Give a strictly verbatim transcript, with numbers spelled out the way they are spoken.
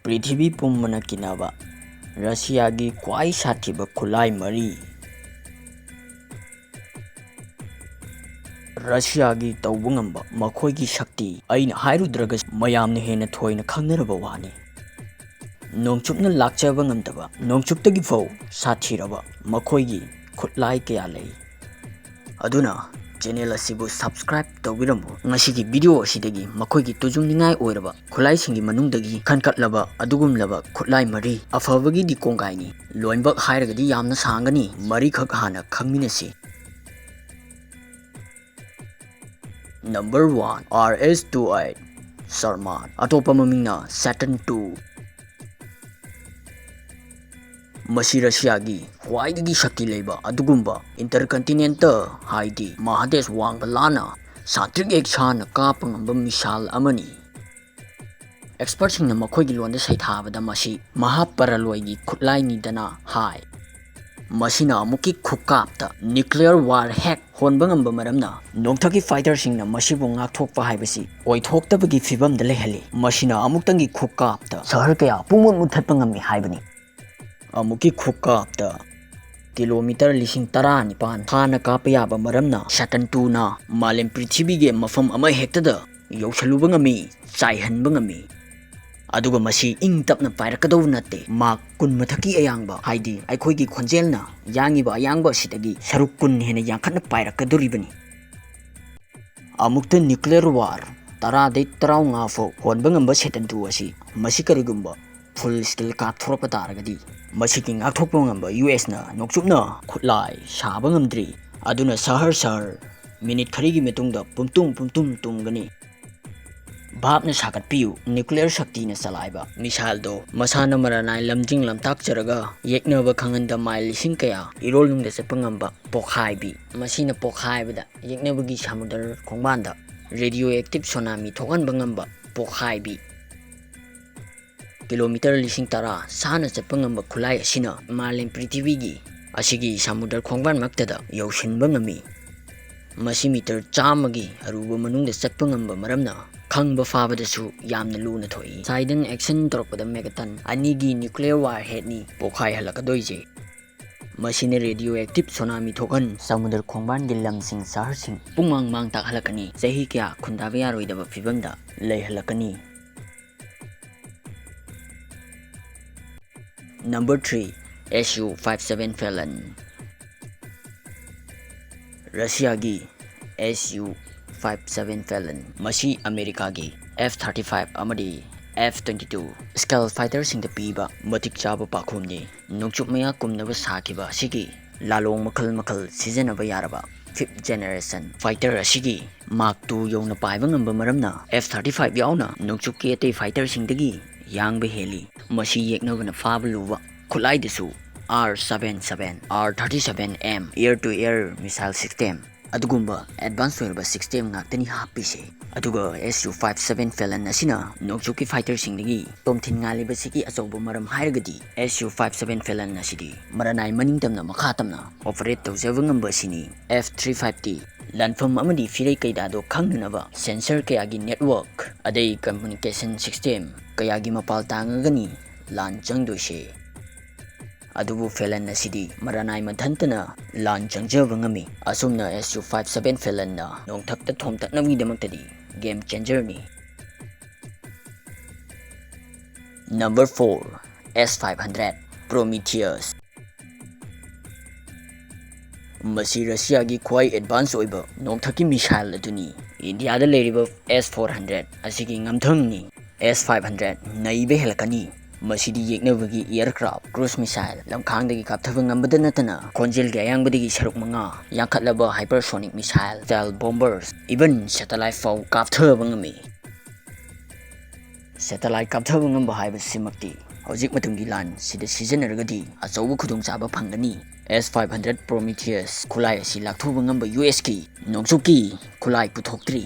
ꯄ꯭ꯔꯤꯊꯤꯕꯤ ꯄꯨꯝꯕꯅ ꯀꯤꯅꯕ ꯔꯁꯤꯌꯥꯒꯤ ꯈ꯭ꯋꯥꯏ ꯁꯥꯊꯤꯕ ꯈꯨꯠꯂꯥꯏ ꯃꯔꯤ꯫ ꯔꯁꯤꯌꯥꯒꯤ ꯇꯧꯕ ꯉꯝꯕ ꯃꯈꯣꯏꯒꯤ ꯁꯛꯇꯤ ꯑꯩꯅ ꯍꯥꯏꯔꯨꯗ꯭ꯔꯒꯁꯨ ꯃꯌꯥꯝꯅ ꯍꯦꯟꯅ ꯊꯣꯏꯅ ꯈꯪꯅꯔꯕ ꯋꯥꯅꯤ꯫ ꯅꯣꯡꯆꯨꯞꯅ ꯂꯥꯛꯆꯕ ꯉꯝꯗꯕ, ꯅꯣꯡꯆꯨꯞꯇꯒꯤ ꯐꯥꯎ ꯁꯥꯊꯤꯔꯕ ꯃꯈꯣꯏꯒꯤ ꯈꯨꯠꯂꯥꯏ ꯀꯌꯥ ꯂꯩ꯫ ꯑꯗꯨꯅ channel ꯑꯁꯤꯕꯨ subscribe ꯇꯧꯕꯤꯔꯝꯃꯨ꯫ ꯉꯁꯤꯒꯤ video ꯑꯁꯤꯗꯒꯤ ꯃꯈꯣꯏꯒꯤ ꯇꯨꯖꯨꯡꯅꯤꯡꯉꯥꯏ ꯑꯣꯏꯔꯕ ꯈꯨꯠꯂꯥꯏꯁꯤꯡꯒꯤ ꯃꯅꯨꯡꯗꯒꯤ ꯈꯟꯈꯠꯂꯕ ꯑꯗꯨꯒꯨꯝꯂꯕ ꯈꯨꯠꯂꯥꯏ ꯃꯔꯤ, ꯑꯐꯕꯒꯤꯗꯤ ꯀꯣꯡꯒꯥꯏꯅꯤ, ꯂꯣꯏꯅꯃꯛ ꯍꯥꯏꯔꯒꯗꯤ ꯌꯥꯝꯅ ꯁꯥꯡꯒꯅꯤ, ꯃꯔꯤꯈꯛ ꯍꯥꯟꯅ ꯈꯪꯃꯤꯟꯅꯁꯤ꯫ Number one, R S two eight Sarmat, ꯑꯇꯣꯞꯄ ꯃꯃꯤꯡꯅ Saturn two꯫ ꯃꯁꯤ ꯔꯁꯤꯌꯥꯒꯤ ꯈ꯭ꯋꯥꯏꯗꯒꯤ ꯁꯛꯇꯤ ꯂꯩꯕ ꯑꯗꯨꯒꯨꯝꯕ intercontinental, ꯍꯥꯏꯗꯤ ꯃꯍꯥꯗꯦꯁ ꯋꯥꯡꯃ ꯂꯥꯟꯅ ꯁꯥꯇ꯭ꯔꯤꯛ ꯍꯦꯛ ꯁꯥꯅ ꯀꯥꯞꯄ ꯉꯝꯕ missile ꯑꯃꯅꯤ꯫ Expertꯁꯤꯡꯅ ꯃꯈꯣꯏꯒꯤ ꯂꯣꯟꯗ ꯁꯩꯊꯥꯕꯗ ꯃꯁꯤ ꯃꯍꯥꯄꯔꯂꯣꯏꯒꯤ ꯈꯨꯠꯂꯥꯏꯅꯤꯗꯅ ꯍꯥꯏ꯫ ꯃꯁꯤꯅ ꯑꯃꯨꯛꯀꯤ ꯈꯨꯀꯥꯞꯇ nuclear war ꯍꯦꯛ ꯍꯣꯟꯕ ꯉꯝꯕ ꯃꯔꯝꯅ ꯅꯣꯡꯊꯛꯀꯤ fighterꯁꯤꯡꯅ ꯃꯁꯤꯕꯨ ꯉꯥꯛꯊꯣꯛꯄ ꯍꯥꯏꯕꯁꯤ ꯑꯣꯏꯊꯣꯛꯇꯕꯒꯤ ꯐꯤꯕꯝꯗ ꯂꯩꯍꯜꯂꯤ꯫ ꯃꯁꯤꯅ ꯑꯃꯨꯛꯇꯪꯒꯤ ꯈꯨꯀꯥꯞꯇ ꯁꯍꯔ ꯀꯌꯥ ꯄꯨꯡꯃꯨꯠ ꯃꯨꯠꯊꯠꯄ ꯉꯝꯃꯤ ꯍꯥꯏꯕꯅꯤ꯫ ꯑꯃꯨꯛꯀꯤ ꯈꯨꯀꯥꯞꯇ kilometre ꯂꯤꯁꯤꯡ ꯇꯔꯥꯅꯤꯄꯥꯟ ꯍꯥꯟꯅ ꯀꯥꯞꯄ ꯌꯥꯕ ꯃꯔꯝꯅ Saturn twoꯅ ꯃꯥꯂꯦꯝ ꯄ꯭ꯔꯤꯊꯤꯕꯤꯒꯤ ꯃꯐꯝ ꯑꯃꯍꯦꯛꯇꯗ ꯌꯧꯁꯜꯂꯨꯕ ꯉꯝꯃꯤ, ꯆꯥꯏꯍꯟꯕ ꯉꯝꯃꯤ꯫ ꯑꯗꯨꯒ ꯃꯁꯤ ꯏꯪ ꯇꯞꯅ ꯄꯥꯏꯔꯛꯀꯗꯧꯕ ꯅꯠꯇꯦ, Mach ꯀꯨꯟ ꯃꯊꯛꯀꯤ ꯑꯌꯥꯡꯕ, ꯍꯥꯏꯗꯤ ꯑꯩꯈꯣꯏꯒꯤ ꯈꯣꯟꯖꯦꯜꯅ ꯌꯥꯡꯉꯤꯕ ꯑꯌꯥꯡꯕ ꯑꯁꯤꯗꯒꯤ ꯁꯔꯨꯛ ꯀꯨꯟ ꯍꯦꯟꯅ ꯌꯥꯡꯈꯠꯅ ꯄꯥꯏꯔꯛꯀꯗꯧꯔꯤꯕꯅꯤ꯫ ꯑꯃꯨꯛꯇ nuclear war ꯇꯔꯥꯗꯩ ꯇꯔꯥꯃꯉꯥ ꯐꯥꯎ ꯍꯣꯟꯕ ꯉꯝꯕ Saturn two ꯑꯁꯤ ꯃꯁꯤ ꯀꯔꯤꯒꯨꯝꯕ full scale ꯀꯥꯞꯊꯣꯔꯛꯄ ꯇꯥꯔꯒꯗꯤ, ꯃꯁꯤꯒꯤ ꯉꯥꯛꯊꯣꯛꯄ ꯉꯝꯕ USꯅ ꯅꯣꯡꯆꯨꯞꯅ ꯈꯨꯠꯂꯥꯏ ꯁꯥꯕ ꯉꯝꯗ꯭ꯔꯤ꯫ ꯑꯗꯨꯅ ꯁꯍꯔ ꯁꯍꯔ minute ꯈꯔꯒꯤ ꯃꯇꯨꯡꯗ ꯄꯨꯝꯇꯨꯝ ꯄꯨꯝꯇꯨꯝ ꯇꯨꯝꯒꯅꯤ꯫ ꯚꯥꯞꯅ ꯁꯥꯒꯠꯄꯤꯌꯨ, nuclear ꯁꯛꯇꯤꯅ ꯆꯂꯥꯏꯕ missileꯗꯣ ꯃꯁꯥꯅ ꯃꯔꯥꯅꯥꯏ ꯂꯝꯖꯤꯡ ꯂꯝꯇꯥꯛꯆꯔꯒ ꯌꯦꯛꯅꯕ ꯈꯪꯍꯟꯗ ꯃꯥꯏꯜ ꯂꯤꯁꯤꯡ ꯀꯌꯥ ꯏꯔꯣꯜꯅꯨꯡꯗ ꯆꯠꯄ ꯉꯝꯕ ꯄꯣꯈꯥꯏꯕꯤ꯫ ꯃꯁꯤꯅ ꯄꯣꯈꯥꯏꯕꯗ ꯌꯦꯛꯅꯕꯒꯤ ꯁꯃꯨꯗ꯭ꯔ ꯈꯣꯡꯕꯥꯟꯗ radioactive tsunami ꯊꯣꯛꯍꯟꯕ ꯉꯝꯕ ꯄꯣꯈꯥꯏꯕꯤ꯫ Kilometre ꯂꯤꯁꯤꯡ ꯇꯔꯥ ꯁꯥꯅ ꯆꯠꯄ ꯉꯝꯕ ꯈꯨꯠꯂꯥꯏ ꯑꯁꯤꯅ ꯃꯥꯂꯦꯝ ꯄ꯭ꯔꯤꯊꯤꯕꯤꯒꯤ ꯑꯁꯤꯒꯤ ꯁꯃꯨꯗ꯭ꯔ ꯈꯣꯡꯕꯥꯟꯃꯛꯇꯗ ꯌꯧꯁꯤꯟꯕ ꯉꯝꯃꯤ꯫ ꯃꯁꯤ metre ꯆꯥꯝꯃꯒꯤ ꯑꯔꯨꯕ ꯃꯅꯨꯡꯗ ꯆꯠꯄ ꯉꯝꯕ ꯃꯔꯝꯅ ꯈꯪꯕ ꯐꯥꯕꯗꯁꯨ ꯌꯥꯝꯅ ꯂꯨꯅ ꯊꯣꯛꯏ꯫ ꯁꯥꯏꯗꯪ action ꯇꯧꯔꯛꯄꯗ megaton ꯑꯅꯤꯒꯤ nuclear warheadꯅꯤ ꯄꯣꯈꯥꯏꯍꯜꯂꯛꯀꯗꯣꯏꯁꯦ꯫ ꯃꯁꯤꯅ radioactive tsunami ꯊꯣꯛꯍꯟ, ꯁꯃꯨꯗ꯭ꯔ ꯈꯣꯡꯕꯥꯟꯒꯤ ꯂꯝꯁꯤꯡ, ꯁꯍꯔꯁꯤꯡ ꯄꯨꯡꯃꯥꯡ ꯃꯥꯡ ꯇꯥꯛꯍꯜꯂꯛꯀꯅꯤ꯫ ꯆꯍꯤ ꯀꯌꯥ ꯈꯨꯟꯗꯥꯕ ꯌꯥꯔꯣꯏꯗꯕ ꯐꯤꯕꯝꯗ ꯂꯩꯍꯜꯂꯛꯀꯅꯤ꯫ Number three, S U five seven Phalan꯫ ꯔꯁꯤꯌꯥꯒꯤ S U five seven Phalan꯫ ꯃꯁꯤ ꯑꯃꯦꯔꯤꯀꯥꯒꯤ F thirty five ꯑꯃꯗꯤ F twenty two stealth fighterꯁꯤꯡꯗ ꯄꯤꯕ ꯃꯇꯤꯛ ꯆꯥꯕ ꯄꯥꯈꯣꯝꯅꯤ꯫ ꯅꯣꯡꯆꯨꯞ ꯃꯌꯥ ꯀꯨꯝꯅꯕ ꯁꯥꯈꯤꯕ ꯑꯁꯤꯒꯤ ꯂꯥꯂꯣꯡ ꯃꯈꯜ ꯃꯈꯜ ꯁꯤꯖꯤꯟꯅꯕ ꯌꯥꯔꯕ fifth generation fighter ꯑꯁꯤꯒꯤ Mach two ꯌꯧꯅ ꯄꯥꯏꯕ ꯉꯝꯕ ꯃꯔꯝꯅ F thirty five ꯌꯥꯎꯅ ꯅꯣꯡꯆꯨꯞꯀꯤ ꯑꯇꯩ fighterꯁꯤꯡꯗꯒꯤ ꯌꯥꯡꯕ ꯍꯦꯜꯂꯤ꯫ ꯃꯁꯤ ꯌꯦꯛꯅꯕꯅ ꯐꯥꯕ ꯂꯨꯕ ꯈꯨꯠꯂꯥꯏꯗꯁꯨ R seven seven, R thirty seven M air to air missile system ꯑꯗꯨꯒꯨꯝꯕ advance ꯑꯣꯏꯔꯕ system ꯉꯥꯛꯇꯅꯤ ꯍꯥꯞꯄꯤꯁꯦ꯫ ꯑꯗꯨꯒ S U five seven Phalan ꯑꯁꯤꯅ ꯅꯣꯡꯆꯨꯞꯀꯤ fighterꯁꯤꯡꯗꯒꯤ ꯇꯣꯝꯊꯤꯟ ꯉꯥꯜꯂꯤꯕꯁꯤꯒꯤ ꯑꯆꯧꯕ ꯃꯔꯝ ꯍꯥꯏꯔꯒꯗꯤ S U five seven Phalan ꯑꯁꯤꯗꯤ ꯃꯔꯅꯥꯏ ꯃꯅꯤꯡ ꯇꯝꯅ ꯃꯈꯥ ꯇꯝꯅ operate ꯇꯧꯖꯕ ꯉꯝꯕ ꯑꯁꯤꯅꯤ꯫ F thirty five ꯇꯤ ꯂꯥꯟꯐꯝ ꯑꯃꯗꯤ ꯐꯤꯔꯩ ꯀꯩꯗꯥꯗꯣ ꯈꯪꯅꯅꯕ sensor ꯀꯌꯥꯒꯤ network ꯑꯗꯩ communication system ꯀꯌꯥꯒꯤ ꯃꯄꯥꯜ ꯇꯥꯡꯉꯒꯅꯤ ꯂꯥꯟ ꯆꯪꯗꯣꯏꯁꯦ꯫ ꯑꯗꯨꯕꯨ Phalan ꯑꯁꯤꯗꯤ ꯃꯔꯅꯥꯏ ꯃꯊꯟꯇꯅ ꯂꯥꯟ ꯆꯪꯖꯕ ꯉꯝꯃꯤ꯫ ꯑꯁꯨꯝꯅ S U five seven Phalanꯅ ꯅꯣꯡꯊꯛꯇ ꯊꯣꯝꯇꯠꯅꯕꯒꯤꯗꯃꯛꯇꯗꯤ game changerꯅꯤ꯫ Number four, S five hundred Prometheus꯫ ꯃꯁꯤ ꯔꯁꯤꯌꯥꯒꯤ ꯈ꯭ꯋꯥꯏ advance ꯑꯣꯏꯕ ꯅꯣꯡꯊꯛꯀꯤ missile ꯑꯗꯨꯅꯤ꯫ ꯏꯟꯗꯤꯌꯥꯗ ꯂꯩꯔꯤꯕ S four hundred ꯑꯁꯤꯒꯤ ꯉꯝꯊꯪꯅꯤ꯫ S five hundred ꯅꯩꯕ ꯍꯦꯜꯂꯛꯀꯅꯤ꯫ ꯃꯁꯤꯗꯤ ꯌꯦꯛꯅꯕꯒꯤ aircraft, cruise missile, ꯂꯝꯈꯥꯡꯗꯒꯤ ꯀꯥꯞꯊꯕ ꯉꯝꯕꯗ ꯅꯠꯇꯅ ꯈꯣꯟꯖꯦꯜꯒꯤ ꯑꯌꯥꯡꯕꯗꯒꯤ ꯁꯔꯨꯛ ꯃꯉꯥ ꯌꯥꯡꯈꯠꯂꯕ hypersonic missile, stealth bombers, even satellite ꯐꯥꯎ ꯀꯥꯞꯊꯕ ꯉꯝꯃꯤ꯫ Satellite ꯀꯥꯞꯊꯕ ꯉꯝꯕ ꯍꯥꯏꯕꯁꯤꯃꯛꯇꯤ ꯍꯧꯖꯤꯛ ꯃꯇꯝꯒꯤ ꯂꯥꯟ ꯁꯤꯗ ꯁꯤꯖꯤꯟꯅꯔꯒꯗꯤ ꯑꯆꯧꯕ ꯈꯨꯗꯣꯡꯆꯥꯕ ꯐꯪꯒꯅꯤ꯫ S five hundred Prometheus ꯈꯨꯠꯂꯥꯏ ꯑꯁꯤ ꯂꯥꯛꯊꯣꯛꯄ ꯉꯝꯕ U S ꯀꯤ ꯅꯣꯡꯆꯨꯞꯀꯤ ꯈꯨꯠꯂꯥꯏ ꯄꯨꯊꯣꯛꯇ꯭ꯔꯤ꯫